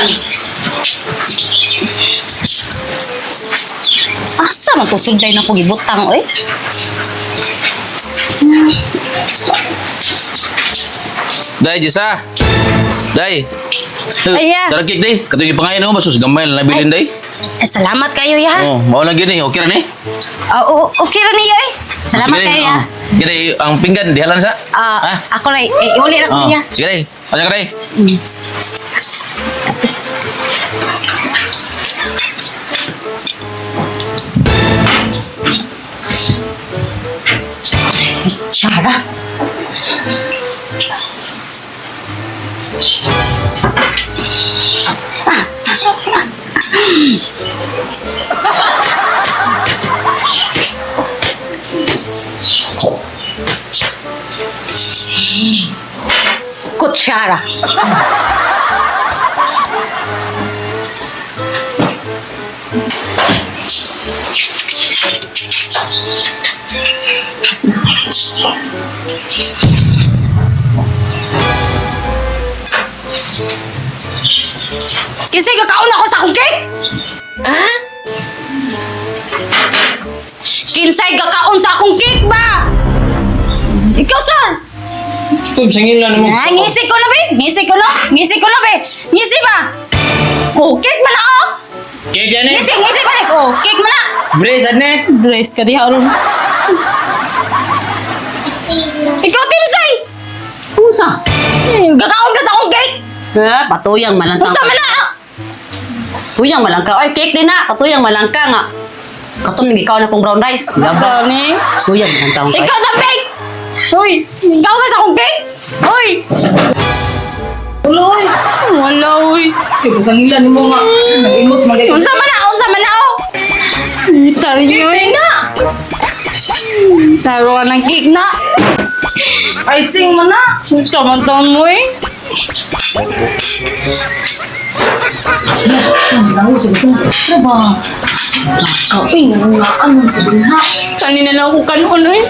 Lang. Asa man to sulday na ko gibutang oy? Day, Jessa. Day. Ay, ya. Tara cake, day. Katong ipangain mo, masus gamay na nabilin, day. Eh, salamat kayo ya. Oh, mao lang gini. Okay ra ni? Ah, oo, okay ra niyo eh. Salamat Sige, day. kayo ya. Oh. Sige, day. Ang pinggan, dihalan sa. Ah, Ha? ako ra eh, uli ra ko Oh. niya. Sige, day. Ano ka, day? Chara. Kutsara. Kinsay gakaon ako sa akong cake? Ha? Kinsay gakaon sa akong cake ba? Ikaw, sir! Kung sangila na mo. Ah, ngisi ko na, be! Ngisi ko na! Ngisi ko na, be! Ngisi ba? Oh, cake ba na, oh? Cake yan eh. Ngisi, ngisi ba? Oh, cake man na! Brace, adne. Brace ka diha, ron. Ikaw, Timsay! Usa! Gakaon ka sa akong cake! Ha, patuyang malangka. Usa man na! Ah! Tuyang malangka. Oy, cake din na. Patuyang malangka nga. Katong nang ikaw na pong brown rice. Dani. Tuyang malangka. Kay. Ikaw, Dambeng! Uy! Ikaw ka sa akong cake! Uy! Wala, oy. Wala, uy. Kay kung sangila nimo nga. Nag-imot man gay. Unsa man na, unsa man na, oh! Taro yun. Na! Taro ka ng cake na! Icing man na. Unsa man taon mo eh? Ang sa ito. Ano ba? Kape nga nga ano ko ha. Kanina lang ako kanon eh.